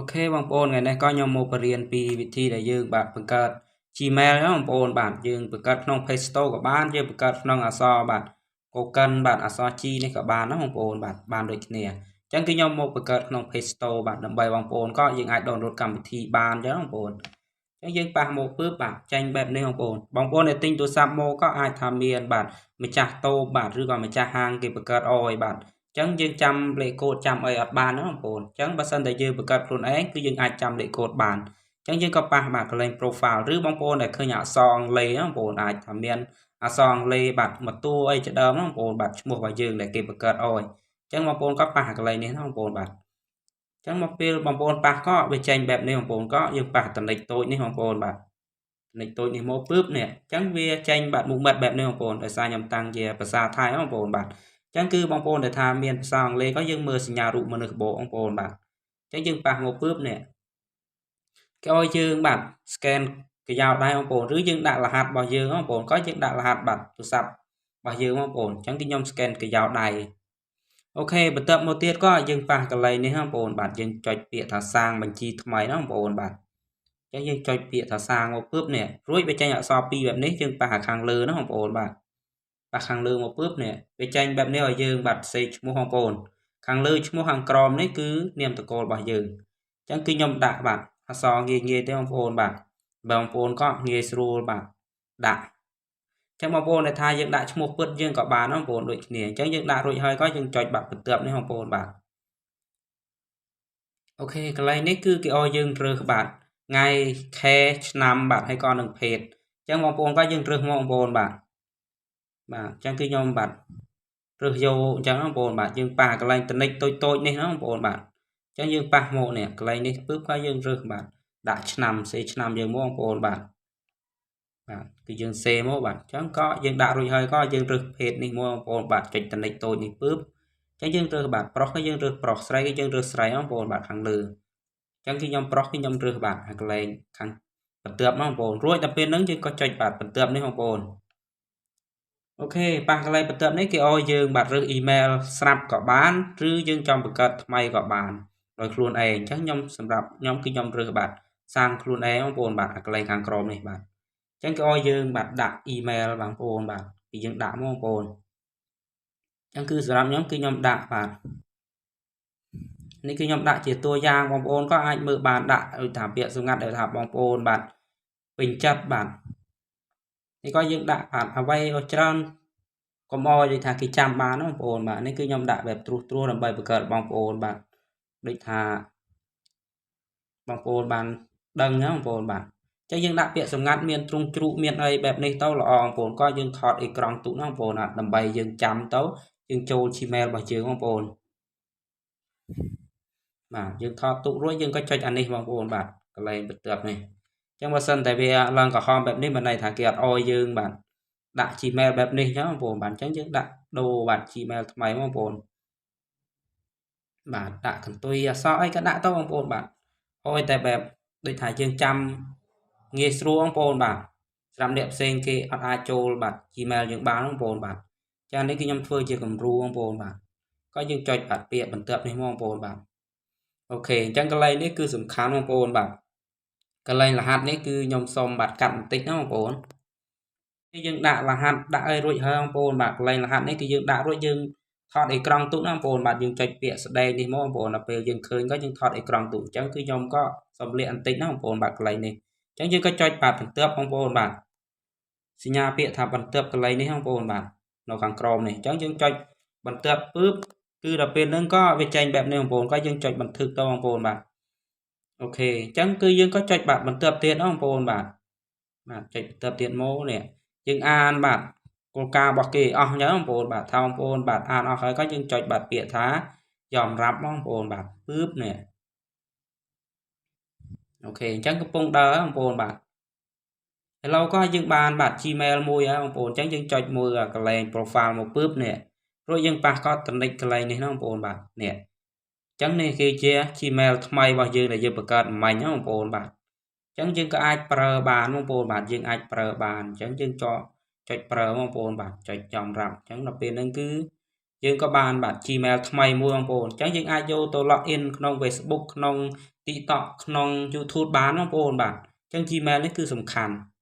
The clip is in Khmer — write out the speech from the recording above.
OK បងប្អូនថ្ងៃនេះក៏ខ្ញុំមកបរៀនពីវិធីដែលយើងបាទបង្កើត Gmail ណាបងប្អូនបាទយើងបង្កើតក្នុង Play Store ក៏បានយើងបង្កើតក្នុងអក្សរបាទ Google បាទអក្សរ G នេះក៏បានណាបងប្អូនបាទបានដូចគ្នាអញ្ចឹងគឺខ្ញុំមកបង្កើតក្នុង Play Store បាទដើម្បីបងប្អូនក៏យើងអាច download កម្មវិធីបានអញ្ចឹងបងប្អូនអញ្ចឹងយើងប៉ះមកពើបាទចេញបែបនេះបងប្អូនបងប្អូនដែលទិញទូរស័ព្ទមកក៏អាចថាមានបាទម្ចាស់តូបបាទឬក៏ម្ចាស់ហាងគេបង្កើតអយបាទចឹងយើងចាំលេខកូដចាំអីអត់បានណាបងប្អូនអញ្ចឹងបើសិនតែយើងបង្កើតខ្លួនឯងគឺយើងអាចចាំលេខកូដបានអញ្ចឹងយើងក៏ប៉ះបាទកន្លែង profile ឬបងប្អូនដែលឃើញអក្សរអង់គ្លេសណាបងប្អូនអាចថាមានអក្សរអង់គ្លេសបាទមួយតួអីជាដើមណាបងប្អូនបាទឈ្មោះរបស់យើងដែលគេបង្កើតអយអញ្ចឹងបងប្អូនក៏ប៉ះកន្លែងនេះណាបងប្អូនបាទអញ្ចឹងមកពេលបងប្អូនប៉ះក៏វាចេញបែបនេះបងប្អូនក៏យើងប៉ះតនិចតូចនេះបងប្អូនបាទនិចតូចនេះមកពើបនេះអញ្ចឹងវាចេញបាទមុខមាត់បែបនេះបងប្អូនដោយសារខ្ញុំតាំងជាភាសាថៃបងប្អូនបាទចឹងគឺបងប្អូនដែលថាមានភាសាអង់គ្លេសក៏យើងមើលសញ្ញារូបមនុស្សក្បោបងប្អូនបាទអញ្ចឹងយើងប៉ះមកពើបនេះគេឲ្យយើងបាទ scan កាយ៉ោដៃបងប្អូនឬយើងដាក់រហាត់របស់យើងបងប្អូនក៏យើងដាក់រហាត់បាទទូរស័ព្ទរបស់យើងបងប្អូនអញ្ចឹងគឺខ្ញុំ scan កាយ៉ោដៃOK បន្ទាប់មកទៀតក៏យើងប៉ះកន្លែងនេះបងប្អូនបាទយើងចុចពាក្យថាសាងបញ្ជីថ្មីណាបងប្អូនបាទអញ្ចឹងយើងចុចពាក្យថាសាងមកពើបនេះរួចវាចេញអក្សរពីរបែបនេះយើងប៉ះខាងលើណាបងប្អូនបាទប៉ះខាងលើមកពើបនេះវាចេញបែបនេះឲ្យយើងបាទសេឈ្មោះបងប្អូនខាងលើឈ្មោះខាងក្រោមនេះគឺនាមត្រកូលរបស់យើងអញ្ចឹងគឺខ្ញុំដាក់បាទអក្សរងាយងាយទេបងប្អូនបាទបងប្អូនក៏ងាយស្រួលបាទដាក់អញ្ចឹងបងប្អូនដែលថាយើងដាក់ឈ្មោះពិតយើងក៏បានបងប្អូនដូចគ្នាអញ្ចឹងយើងដាក់រួចហើយក៏យើងចុចបាត់បន្ទាប់នេះបងប្អូនបាទ OK កន្លែងនេះគឺគេឲ្យយើងរើសបាទថ្ងៃខែឆ្នាំបាទហើយក៏នឹងភេទអញ្ចឹងបងប្អូនក៏យើងរើសមកបងប្អូនបាទបាទអញ្ចឹងគឺខ្ញុំបាទរើសយកអញ្ចឹងបងប្អូនបាទយើងប៉ះកន្លែងតនិចតូចតូចនេះណាបងប្អូនបាទអញ្ចឹងយើងប៉ះមកនេះកន្លែងនេះពឹបក៏យើងរើសបាទដាក់ឆ្នាំសេឆ្នាំយើងមកបងប្អូនបាទបាទគឺយើងសេមកបាទអញ្ចឹងក៏យើងដាក់រួចហើយក៏យើងរើសភេទនេះមកបងប្អូនបាទចុចតនិចតូចនេះពឹបអញ្ចឹងយើងរើសបាទប្រុសក៏យើងរើសប្រុសស្រីក៏យើងរើសស្រីបងប្អូនបាទខាងលើអញ្ចឹងគឺខ្ញុំប្រុសគឺខ្ញុំរើសបាទកន្លែងខាងបន្ទាប់មកបងប្អូនរួចដល់ពេលហ្នឹងយើងក៏ចុចបាទបន្ទាប់នេះបងប្អូន OK ប៉ះកន្លែងបន្ទាប់នេះគេឲ្យយើងបាទរើសអ៊ីមែលស្រាប់ក៏បានឬយើងចង់បង្កើតថ្មីក៏បានដោយខ្លួនឯងអញ្ចឹងខ្ញុំសម្រាប់ខ្ញុំគឺខ្ញុំរើសបាទសាងខ្លួនឯងបងប្អូនបាទកន្លែងខាងក្រោមនេះបាទអញ្ចឹងគេឲ្យយើងបាទដាក់អ៊ីមែលបងប្អូនបាទគឺយើងដាក់មកបងប្អូនអញ្ចឹងគឺសម្រាប់ខ្ញុំគឺខ្ញុំដាក់បាទនេះគឺខ្ញុំដាក់ជាតួយ៉ាងបងប្អូនក៏អាចមើលបានដាក់ដូចថាពាក្យសម្ងាត់ដែលថាបងប្អូនបាទពេញចិត្តបាទនេះក៏យើងដាក់បាទអ្វីឲ្យច្រើនកុំអោយដូចថាគេចាំបានបងប្អូនបាទនេះគឺខ្ញុំដាក់បែបត្រួសត្រាសដើម្បីបង្កើតបងប្អូនបាទដូចថាបងប្អូនបានដឹងណាបងប្អូនបាទចឹងយើងដាក់ពាក្យសម្ងាត់មានទ្រង់ជ្រូកមានអីបែបនេះទៅល្អបងប្អូនក៏យើងថតអេក្រង់ទុកណាបងប្អូនបាទដើម្បីយើងចាំទៅយើងចូល Gmail របស់យើងបងប្អូនបាទយើងថតទុករួចយើងក៏ចុចអានេះបងប្អូនបាទកន្លែងបន្ទាប់នេះចឹងបើសិនតែវាឡើងក្រហមបែបនេះមិនន័យថាគេអត់អោយយើងបាទដាក់ Gmail បែបនេះចឹងបងប្អូនបាទអញ្ចឹងយើងដាក់ដូរបាទ Gmail ថ្មីបងប្អូនបាទដាក់កន្ទុយអក្សរអីក៏ដាក់ទៅបងប្អូនបាទអោយតែបែបដូចថាយើងចាំងាយស្រួលបងប្អូនបាទសម្រាប់អ្នកផ្សេងគេអត់អាចចូលបាទ Gmail យើងបានបងប្អូនបាទចានេះគឺខ្ញុំធ្វើជាគំរូបងប្អូនបាទក៏យើងចុចបាទពាក្យបន្ទាប់នេះមកបងប្អូនបាទ OK អញ្ចឹងកន្លែងនេះគឺសំខាន់បងប្អូនបាទកន្លែងរហាត់នេះគឺខ្ញុំសូមបាទកាត់បន្តិចណាបងប្អូនយើងដាក់រហាត់ដាក់ឲ្យរួចហើយបងប្អូនបាទកន្លែងរហាត់នេះគឺយើងដាក់រួចយើងថតអេក្រង់ទុកណាបងប្អូនបាទយើងចុចពាក្យស្ដែងនេះមកបងប្អូនដល់ពេលយើងឃើញក៏យើងថតអេក្រង់ទុកអញ្ចឹងគឺខ្ញុំក៏សូមលាកបន្តិចណាបងប្អូនបាទកន្លែងនេះអញ្ចឹងយើងក៏ចុចបាទបន្ទាប់បងប្អូនបាទសញ្ញាពាក្យថាបន្ទាប់កន្លែងនេះបងប្អូនបាទនៅខាងក្រោមនេះអញ្ចឹងយើងចុចបន្ទាប់ពើបគឺដល់ពេលហ្នឹងក៏វាចេញបែបនេះបងប្អូនក៏យើងចុចបន្ថឹកទៅបងប្អូនបាទ OK អញ្ចឹងគឺយើងក៏ចុចបាទបន្ទាប់ទៀតបងប្អូនបាទបាទចុចបន្ទាប់ទៀតមកនេះយើងអានបាទគោលការណ៍របស់គេអស់អញ្ចឹងបងប្អូនបាទថាបងប្អូនបាទអានអស់ហើយក៏យើងចុចបាទពាក្យថាយอมรับបងប្អូនបាទពើបនេះ OK អញ្ចឹងកំពុងដើរបងប្អូនបាទឥឡូវក៏យើងបានបាទ Gmail មួយហើយបងប្អូនអញ្ចឹងយើងចុចមើលកន្លែង profile មកពើបនេះរួចយើងប៉ះក៏តនិចកន្លែងនេះណាបងប្អូនបាទនេះអញ្ចឹងនេះគឺជា Gmail ថ្មីរបស់យើងដែលយើងបង្កើតមិញណាបងប្អូនបាទអញ្ចឹងយើងក៏អាចប្រើបានបងប្អូនបាទយើងអាចប្រើបានអញ្ចឹងយើងចុចប្រើបងប្អូនបាទចុចចំរាប់អញ្ចឹងដល់ពេលហ្នឹងគឺ យើងក៏បានបាទ Gmail ថ្មីមួយបងប្អូនអញ្ចឹងយើងអាចយកទៅ log in ក្នុង Facebook ក្នុង TikTok ក្នុង YouTube បានបងប្អូនបាទអញ្ចឹង Gmail នេះគឺសំខាន់។